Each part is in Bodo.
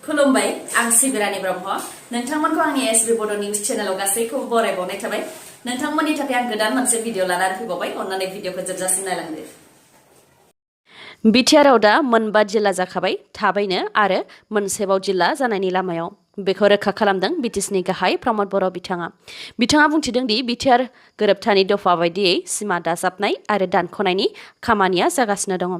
खुलुमबाय आं सिबिरानि ब्रह्म नोंथांमोनखौ आंनि एसबी बड' निउज चेनेलाव गासैखौबो बरायबावनाय थाबाय नोंथांमोननि थाखाय आं गोदान मोनसे भिडिअ लानानै फैबावबाय अन्नानै भिडिअखौ जोबजासिम नायलांदो बिटिआरआव दा मोनबा जिल्ला जाखाबाय थाबैनो आरो मोनसेबाव जिल्ला जानायनि लामायाव बेखौ रोखा खालामदों बिटिसिनि गाहाय प्रमद बर' बिथाङा बुंथिदों दि बिटिआर गोरोबथानि दफा बायदियै सिमा दाजाबनाय आरो दानख'नायनि खामानिया जागासिनो दङ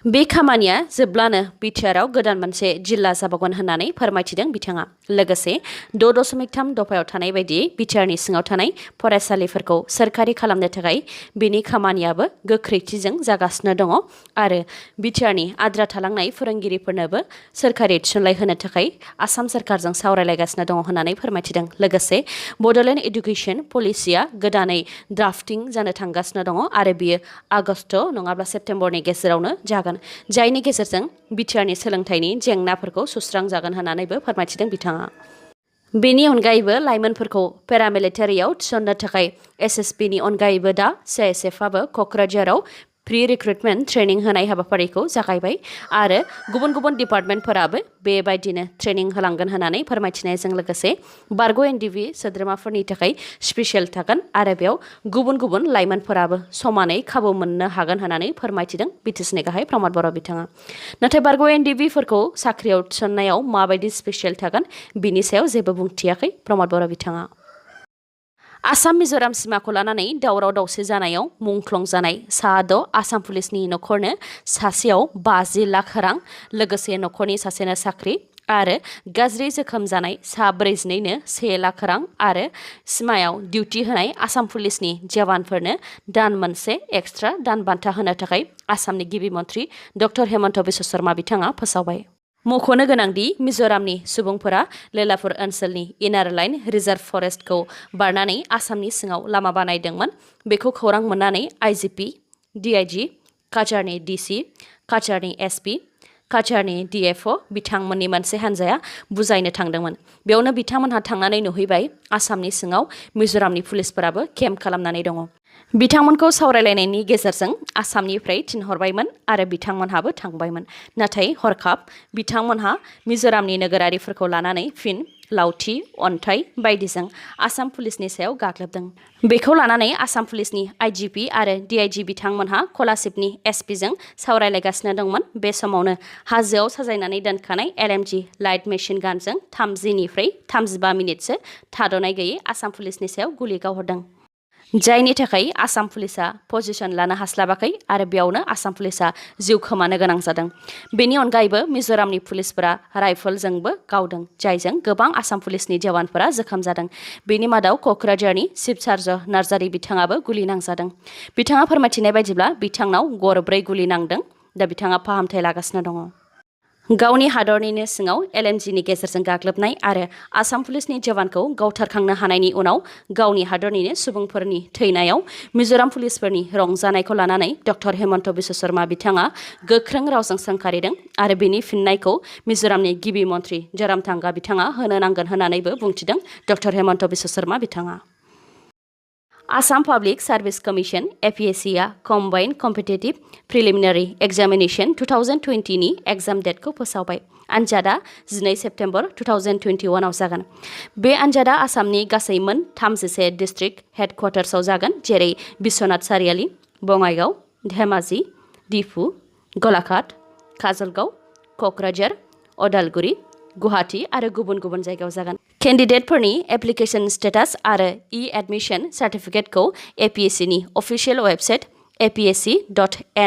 बे खामानिया जोबब्लानो बिटिआरआव गोदान मोनसे जिल्ला जाबावगोन होननानै फोरमायथिदों बिथाङा लोगोसे 6.3 दफायाव थानाय बायदियै बिटिआरनि सिङाव थानाय फरायसालिफोरखौ सोरखारि खालामनो थाखाय बेनि खामानियाबो गोख्रैथिजों जागासिनो दङ आरो बिटिआरनि आद्रा थालांनाय फोरोंगिरिफोरनोबो सोरखारि थिसनलाइ होनो थाखाय आसाम सोरखारजों सावरायलायगासिनो दङ होननानै फोरमायथिदों लोगोसे बड'लेण्ड एडुकेशन पलिसिया गोदानै ड्राफ्टिं जानो थांगासिनो दङ आरो बियो आगस्ट नङाब्ला सेप्तेम्बरनि गेजेरावनो जागोन जायनि गेजेरजों बिटिआरनि सोलोंथाइनि जेंनाफोरखौ सुस्रांजागोन होननानैबो फोरमायथिदों बिथाङा बेनि अनगायैबो लाइमोनफोरखौ पेरामिलिटारियाव थिसननो थाखाय एसएसबीनि अनगायैबो दा सीआईएसएफआबो क'क्राझाराव प्रि रिक्रुटमेन्ट ट्रेनिं होनाय हाबाफारिखौ जागायबाय आरो गुबुन गुबुन डिपार्टमेन्टफोराबो बेबायदिनो ट्रेनिं होलांगोन होननानै फोरमायथिनायजों लोगोसे बारग' एनडिभि सोद्रोमाफोरनि थाखाय स्पेसियेल थागोन आरो बेयाव गुबुन गुबुन लाइमोनफोराबो समानै खाबु मोननो हागोन होननानै फोरमायथिदों बिटिसिनि गाहाय प्रमद बर' बिथाङा नाथाय बारग' एनडिभिफोरखौ साख्रियाव थिसननायाव माबायदि स्पेसियेल थागोन बिनि सायाव जेबो बुंथियाखै प्रमद बर' बिथाङा आसाम मिज'राम सिमाखौ लानानै दावराव दावसि जानायाव मुंख्लं जानाय सा 6 आसाम पुलिसनि नखरनो सासेयाव 50 लाख रां लोगोसे नखरनि सासेनो साख्रि आरो गाज्रि जोखोम जानाय सा 42नो 1 लाख रां आरो सिमायाव डिउटि होनाय आसाम पुलिसनि जवानफोरनो दान मोनसे एक्सट्रा दान बान्था होनो थाखाय आसामनि गिबि मन्थ्रि डक्टर हेमन्त बिश्व शर्मा बिथाङा फोसावबाय मख'नो गोनांदि मिज'रामनि सुबुंफोरा लेलापुर ओनसोलनि इनार लाइन रिजार्भ फरेस्टखौ बारनानै आसामनि सिङाव लामा बानायदोंमोन बेखौ खौरां मोननानै आइजिपि डिआइजि काछारनि डिसि काछारनि एसपि काछारनि डिएफअ बिथांमोननि मोनसे हान्जाया बुजायनो थांदोंमोन बेयावनो बिथांमोनहा थांनानै नुहैबाय आसामनि सिङाव मिज'रामनि पुलिसफोराबो केम्प खालामनानै दङ बिथांमोनखौ सावरायलायनायनि गेजेरजों आसामनिफ्राय थिनहरबायमोन आरो बिथांमोनहाबो थांबायमोन नाथाय हरखाब बिथांमोनहा मिज'रामनि नोगोरारिफोरखौ लानानै फिन लावथि अन्थाइ बायदिजों आसाम पुलिसनि सायाव गाग्लोबदों बेखौ लानानै आसाम पुलिसनि आइजिपि आरो डिआइजि बिथांमोनहा कलासिबनि एसपिजों सावरायलायगासिनो दंमोन बे समावनो हाजोआव साजायनानै दोनखानाय एलएमजि लाइट मेसिन गानजों 30निफ्राय 35 मिनिटसो थाद'नाय गैयै आसाम पुलिसनि सायाव गुलि गावहरदों जायनि थाखाय आसाम पुलिसा पजिशन लानो हास्लाबाखै आरो बेयावनो आसाम पुलिसा जिउ खोमानो गोनां जादों बेनि अनगायैबो मिज'रामनि पुलिसफोरा राइफलजोंबो गावदों जायजों गोबां आसाम पुलिसनि जवानफोरा जोखोम जादों बेनि मादाव क'क्राझारनि शिब चार्ज नार्जारी बिथाङाबो गुलि नांजादों बिथाङा फोरमायथिनाय बायदिब्ला बिथांनाव गरब्रै गुलि नांदों दा बिथाङा फाहामथाय लागासिनो दङ गावनि हादरनिनो सिङाव एलएमजिनि गेजेरजों गाग्लोबनाय आरो आसाम पुलिसनि जवानखौ गावथारखांनो हानायनि उनाव गावनि हादरनिनो सुबुंफोरनि थैनायाव मिज'राम पुलिसफोरनि रंजानायखौ लानानै डक्टर हेमन्त बिश्व शर्मा बिथाङा गोख्रों रावजों सोंखारिदों आरो बेनि फिननायखौ मिज'रामनि गिबि मन्थ्रि जोरामथांगा बिथाङा होनो नांगोन होननानैबो बुंथिदों डक्टर हेमन्त बिश्व शर्मा बिथाङा आसाम पाब्लिक सार्भिस कमिशन एपीएससीआ कम्बाइन्ड कम्पिटिटिभ प्रिलिमिनारि एग्जामिनेशन 2020 नि एग्जाम डेटखौ फोसावबाय आनजादा 12 सेप्तेम्बर 2021 आव जागोन बे आनजादा आसामनि गासै मोन 31 डिस्ट्रिक्ट हेडक्वार्टार्सआव जागोन जेरै बिश्वनाथ सारियाली बङाइगाव धेमाजि डिफु गलाघाट काजलगाव क'क्राझार अदालगुरि गुवाहाटी आरो गुबुन गुबुन जायगायाव जागोन केन्डिडेटफोरनि एप्लिकेशन स्टेटास आरो एडमिशन सार्टिफिकेटखौ एपीएससीनि अफिसियेल वेबसाइट apsc.nic.in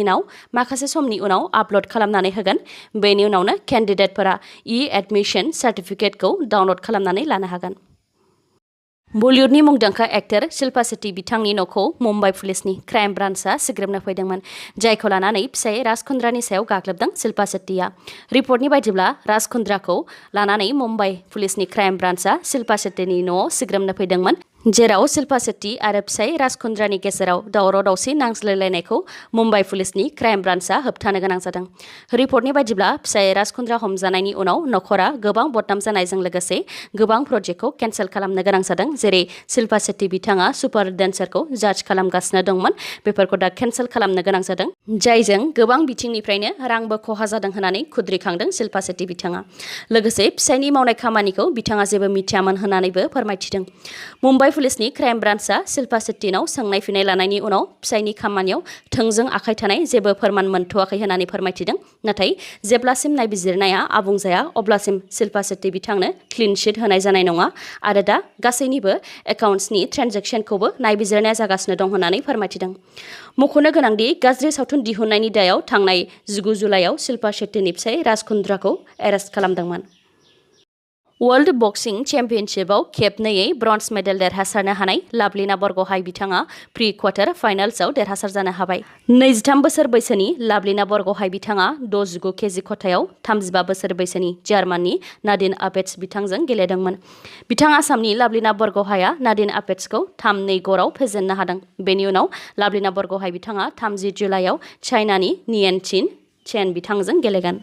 आव माखासे समनि उनाव आपल'ड खालामनानै होगोन बेनि उनावनो केन्डिडेटफोरा एडमिशन सार्टिफिकेटखौ डाउनल'ड खालामनानै लानो हागोन बलिउडनि मुंदांखा एक्टर शिल्पा शेट्टी बिथांनि न'खौ मुम्बाइ पुलिसनि क्राइम ब्रान्चआ सिग्रोमनो फैदोंमोन जायखौ लानानै फिसाय राज कुन्द्रानि सायाव गाग्लोबदों शिल्पा शेट्टीआ रिपर्टनि बायदिब्ला राज कुन्द्राखौ लानानै मुम्बाइ पुलिसनि क्राइम ब्रान्चआ शिल्पा शेट्टीनि न'आव सिग्रोमनो फैदोंमोन जेराव शिल्पा शेट्टी आरो फिसाय राज कुंद्रानि गेजेराव दावराव दावसि नांज्लायलायनायखौ मुम्बाइ पुलिसनि क्राइम ब्रान्चआ होबथानो गोनां जादों। रिपर्टनि बायदिब्ला फिसाय राज कुंद्रा हमजानायनि उनाव नखरा गोबां बदनाम जानायजों लोगोसे गोबां प्रजेक्टखौ केन्सेल खालामनो गोनां जादों। जेरै शिल्पा शेट्टी बिथाङा सुपार डेन्सारखौ जाज खालामगासिनो दंमोन, बेफोरखौ दा केन्सेल खालामनो गोनां जादों, जायजों गोबां बिथिंनिफ्रायनो रांबो खहा जादों होननानै खुद्रिखांदों शिल्पा शेट्टी बिथाङा। लोगोसे फिसायनि मावनाय खामानिखौ बिथाङा जेबो मिथियामोन होननानैबो फोरमायथिदों। मुम्बाइ पुलिसनि क्राइम ब्रान्चआ शिल्पा शेट्टीनाव सोंनाय फिननाय लानायनि उनाव फिसायनि खामानियाव थोंजों आखाइ थानाय जेबो फोरमान मोनथ'वाखै होननानै फोरमायथिदों। नाथाय जेब्लासिम नायबिजिरनाया आबुं जाया अब्लासिम शिल्पा शेट्टी बिथांनो क्लिन चिट होनाय जानाय नङा आरो दा गासैनिबो एकाउन्ट्सनि ट्रेन्जेक्सनखौबो नायबिजिरनाया जागासिनो दं होननानै फोरमायथिदों। मख'नो गोनांदि गाज्रि सावथुन दिहुननायनि दायाव थांनाय 19 जुलाइआव शिल्पा शेट्टीनि फिसाय राज कुंद्राखौ एरेस्ट खालामदोंमोन। वर्ल्ड बक्सिं चेम्पियनशिपआव खेबनैयै ब्रन्ज मेडेल देरहासारनो हानाय लाभलिना बरग'हाय बिथाङा प्रि क्वार्टार फाइनाल्सआव देरहासार जानो हाबाय। 23 बोसोर बैसोनि लाभलिना बरग'हाय बिथाङा 69 केजि खथायाव 35 बोसोर बैसोनि जार्माननि नादिन आपेट्स बिथांजों गेलेदोंमोन। बिथां आसामनि लाभलिना बरग'हाया नादिन आपेट्सखौ 3-2 ग'राव फेजेननो हादों। बेनि उनाव लाभलिना बरग'हाय बिथाङा 30 जुलाइआव चाइनानि नियेन चिन चेन बिथांजों गेलेगोन।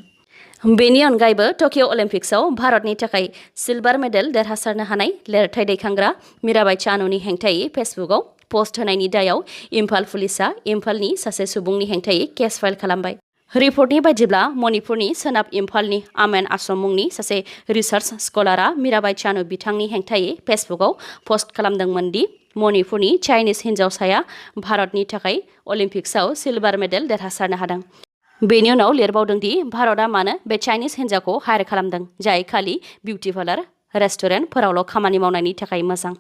बेनि अनगायैबो टकिअ अलिम्पिक्सआव भारतनि थाखाय सिलभार मेडेल देरहासारनो हानाय लिरथाय दैखांग्रा मिराबाइ चानुनि हेंथायै फेसबुकआव पस्ट होनायनि दायाव इम्फाल पुलिसआ इम्फालनि सासे सुबुंनि हेंथायै केस फाइल खालामबाय। रिपर्टनि बायदिब्ला मणिपुरनि सोनाब इम्फालनि आमेन आश्रम मुंनि सासे रिसार्च स्कलारआ मिराबाइ चानु बिथांनि हेंथायै फेसबुकआव पस्ट खालामदोंमोन दि मणिपुरनि चाइनिज हिन्जावसाया भारतनि थाखाय अलिम्पिक्सआव सिलभार मेडेल देरहासारनो हादों। बेनि उनाव लिरबावदों दि भारतआ मानो बे चाइनिज हिन्जावखौ हायार खालामदों, जाय खालि बिउटि पार्लार रेस्टुरेन्टफोरावल' खामानि मावनायनि थाखाय मोजां।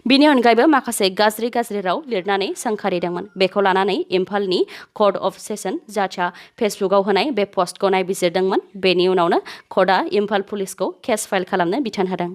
बेनि अनगायैबो माखासे गाज्रि राव लिरनानै सोंखारिदोंमोन। बेखौ लानानै इम्फालनि कर्ट अफ सेसन जाजआ फेसबुकआव होनाय बे पस्टखौ नायबिजिरदोंमोन। बेनि उनावनो कर्टआ इम्फाल पुलिसखौ केस फाइल खालामनो बिथोन होदों।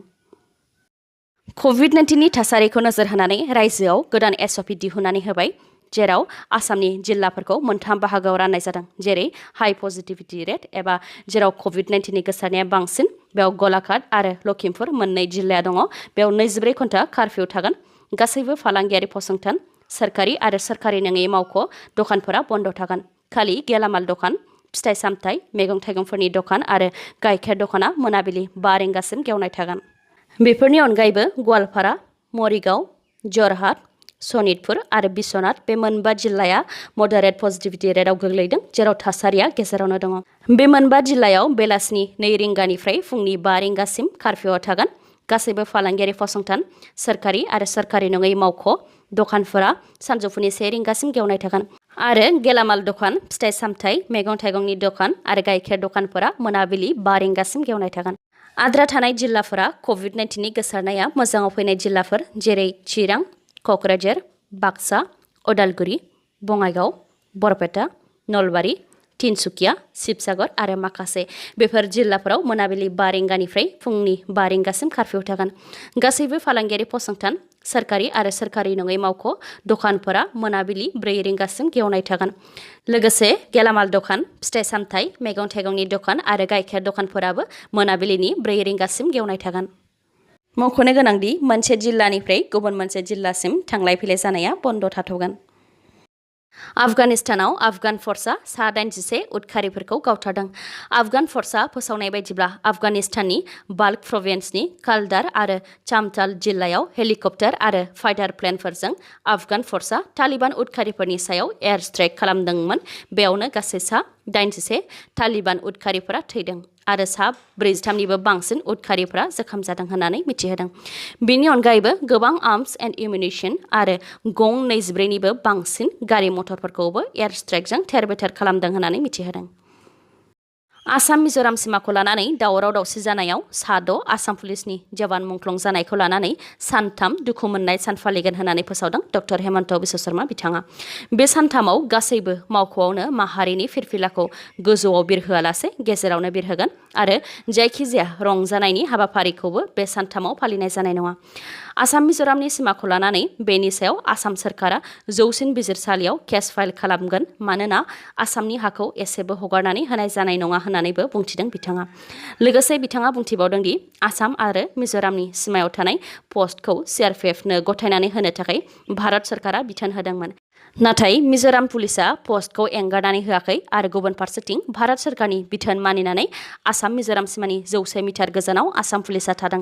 कभिड-19नि थासारिखौ नोजोर होनानै रायजोआव गोदान एसअपि दिहुननानै होबाय, जेराव आसामनि जिल्लाफोरखौ मोनथाम बाहागोआव राननाय जादों। जेरै हाइ पजिटिभिटि रेट एबा जेराव कभिड-19नि गोसारनाया बांसिन, बेयाव गलाघाट आरो लखिमपुर मोननै जिल्लाया दङ। बेयाव 24 घन्टा कार्फिउ थागोन। गासैबो फालांगियारि फसंथान, सोरखारि आरो सोरखारि नङै मावख' दखानफोरा बन्द थागोन। खालि गेलामाल दखान, फिथाइ सामथाइ, मैगं थाइगंफोरनि दखान आरो गाइखेर दखाना मोनाबिलि 5 रिंगासिम गेवनाय थागोन। बेफोरनि अनगायैबो गवालपारा, मरिगाव, जरहाट, सनितपुर आरो बिश्वनाथ बे मोनबा जिल्लाया मडारेट पजिटिभिटि रेटआव गोग्लैदों, जेराव थासारिया गेजेरावनो दङ। बे मोनबा जिल्लायाव बेलासिनि 2 रिंगानिफ्राय फुंनि 5 रिंगासिम कार्फिउआ थागोन। गासैबो फालांगियारि फसंथान, सोरखारि आरो सोरखारि नङै मावख' दखानफोरा सानजौफुनि 1 रिंगासिम गेवनाय थागोन आरो गेलामाल दखान, फिथाइ सामथाइ, मैगं थाइगंनि दखान आरो गाइखेर दखानफोरा मोनाबिलि 5 रिंगासिम गेवनाय थागोन। आद्रा थानाय जिल्लाफोरा कभिड-19नि गोसारनाया मोजाङाव फैनाय जिल्लाफोर, जेरै चिरां, क'क्राझार, बाक्सा, उदालगुरि, बङाइगाव, बरपेटा, नलबारि, तिनसुकिया, शिबसागर आरो माखासे। बेफोर जिल्लाफोराव मोनाबिलि 5 रिंगानिफ्राय फुंनि 5 रिंगासिम कार्फिउ थागोन। गासैबो फालांगियारि फसंथान, सोरखारि आरो सोरखारि नङै मावख' दखानफोरा मोनाबिलि 4 रिंगासिम गेवनाय थागोन। लोगोसे गेलामाल दखान, फिथाइ सामथाइ, मैगं थाइगंनि दखान आरो गाइखेर दखानफोराबो मोनाबिलिनि 4 रिंगासिम गेवनाय थागोन। मख'नो गोनांदि मोनसे जिल्लानिफ्राय गुबुन मोनसे जिल्लासिम थांलाय फैलाय जानाया बन्द थाथ'गोन। आफगानिस्तानाव आफगान फर्सआ सा 81 उदखारिफोरखौ गावथारदों। आफगान फर्सआ फोसावनाय बायदिब्ला आफगानिस्ताननि बाल्क प्रभिन्सनि कालदार आरो चामटाल जिल्लायाव हेलिकप्टार आरो फाइटार प्लेनफोरजों आफगान फर्सआ तालिबान उदखारिफोरनि सायाव एयार स्ट्राइक खालामदोंमोन। बेयावनो गासै सा 81 तालिबान उदखारिफोरा थैदों आरो सा 43निबो बांसिन उदखारिफोरा जोखोम जादों होननानै मिथिहोदों। बेनि अनगायैबो गोबां आर्म्स एन्ड एम्युनिसन आरो गं 24निबो बांसिन गारि मटरफोरखौबो एयार स्ट्राइकजों थेर-बेथेर खालामदों होननानै मिथिहोदों। आसाम मिज'राम सिमाखौ लानानै दावराव दावसि जानायाव सा 6 आसाम पुलिसनि जवान मुंख्लं जानायखौ लानानै सानथाम दुखु मोननाय सान फालिगोन होननानै फोसावदों डक्टर हेमन्त बिश्व शर्मा बिथाङा। बे सानथामाव गासैबो मावख'आवनो माहारिनि फिरफिलाखौ गोजौआव बिरहोआलासे गेजेरावनो बिरहोगोन आरो जायखिजाया रंजानायनि हाबाफारिखौबो बे सानथामाव फालिनाय जानाय नङा। आसाम मिजोरामनि सिमाखौ लानानै बेनि सायाव आसाम सोरखारा जौसिन बिजिरसालियाव केस फाइल खालामगोन मानोना आसामनि हाखौ एसेबो हगारनानै होनाय जानाय नङा होननानैबो बुंथिदों बिथाङा। लोगोसे बिथाङा बुंथिबावदों दि आसाम आरो मिजोरामनि सिमायाव थानाय पस्टखौ CRPFनो गथायनानै होनो थाखाय भारत सोरखारा बिथोन होदोंमोन। नाथाय मिजोराम पुलिसआ पस्टखौ एंगारनानै होआखै आरो गुबुन फारसेथिं भारत सोरखारनि बिथोन मानिनानै आसाम मिजोराम सिमानि 100 मिटार गोजानाव आसाम पुलिसआ थादों।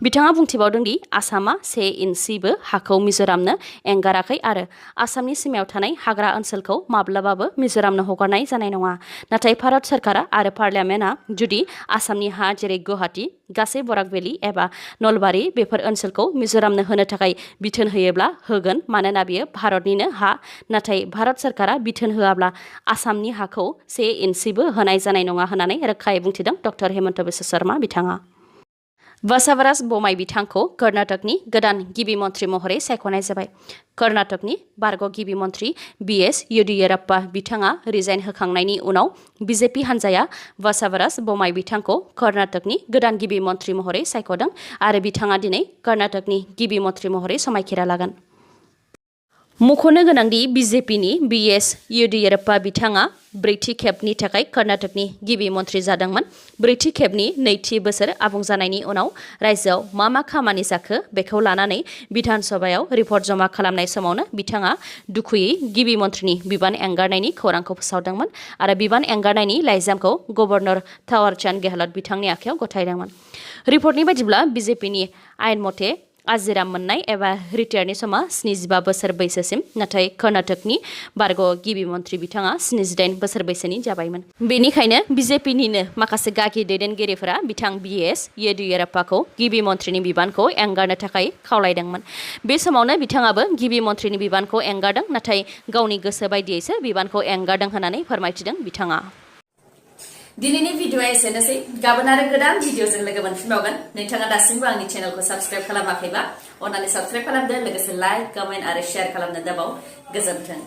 बिथाङा बुंथिबावदों दि आसामा 1 इन्सिबो हाखौ मिजोरामनो एंगाराखै आरो आसामनि सिमायाव थानाय हाग्रा ओनसोलखौ माब्लाबाबो मिजोरामनो हगारनाय जानाय नङा। नाथाय भारत सोरखारा आरो पार्लियामेन्टआ जुदि आसामनि हा जेरै गुवाहाटी, गासै बराक भेलि एबा नलबारि बेफोर ओनसोलखौ मिजोरामनो होनो थाखाय बिथोन होयोब्ला होगोन मानोना बेयो भारतनिनो हा। नाथाय भारत सोरखारा बिथोन होआब्ला आसामनि हाखौ 1 इन्सिबो होनाय जानाय नङा होननानै रोखायै बुंथिदों डक्टर हेमन्त बिश्व शर्मा बिथाङा। बसावराज बमाइ बिथांखौ कर्नाटकनि गोदान गिबि मन्थ्रि महरै सायख'नाय जाबाय। कर्नाटकनि बारग' गिबि मन्थ्रि BS येदियुराप्पा बिथाङा रिजाइन होखांनायनि उनाव BJP हान्जाया बसावराज बमाइ बिथांखौ कर्नाटकनि गोदान गिबि मन्थ्रि महरै सायख'दों आरो बिथाङा दिनै कर्नाटकनि गिबि मन्थ्रि महरै समायखिरा लागोन। मख'नो गोनांदि BJPनि BS येदियुराप्पा बिथाङा ब्रैथि खेबनि थाखाय कर्नाटकनि गिबि मन्थ्रि जादोंमोन। ब्रैथि खेबनि नैथि बोसोर आबुं जानायनि उनाव रायजोआव मा खामानि जाखो बेखौ लानानै बिधान सभायाव रिपर्ट जमा खालामनाय समावनो बिथाङा दुखुयै गिबि मन्थ्रिनि बिबान एंगारनायनि खौरांखौ फोसावदोंमोन आरो बिबान एंगारनायनि लाइजामखौ गभर्नर थावारचंद गेहलत बिथांनि आखायाव गथायदोंमोन। रिपर्टनि बायदिब्ला BJPनि आयेन मथे आजिरा मोननाय एबा रिटायारनि समा 75 बोसोर बैसोसिम, नाथाय कर्नाटकनि बारग' गिबि मन्थ्रि बिथाङा 78 बोसोर बैसोनि जाबायमोन। बेनिखायनो BJPनिनो माखासे गागि दैदेनगिरिफोरा बिथां BS येदियुराप्पाखौ गिबि मन्थ्रिनि बिबानखौ एंगारनो थाखाय खावलायदोंमोन। बे समावनो बिथाङाबो गिबि मन्थ्रिनि बिबानखौ एंगारदों, नाथाय गावनि गोसो बायदियैसो बिबानखौ एंगारदों होननानै फोरमायथिदों बिथाङा। दिनैनि भिडिअ'आ एसेनोसै। गाबोन आरो गोदान भिडिअ'जों लोगो मोनफिनबावगोन। नोंथाङा दासिमबो आंनि चेनेलखौ साबस्क्राइब खालामाखैबा अन्नानै साबस्क्राइब खालामदो, लोगोसे लाइक, कमेन्ट आरो शेयार खालामनो दाबाव। गोजोन्थों।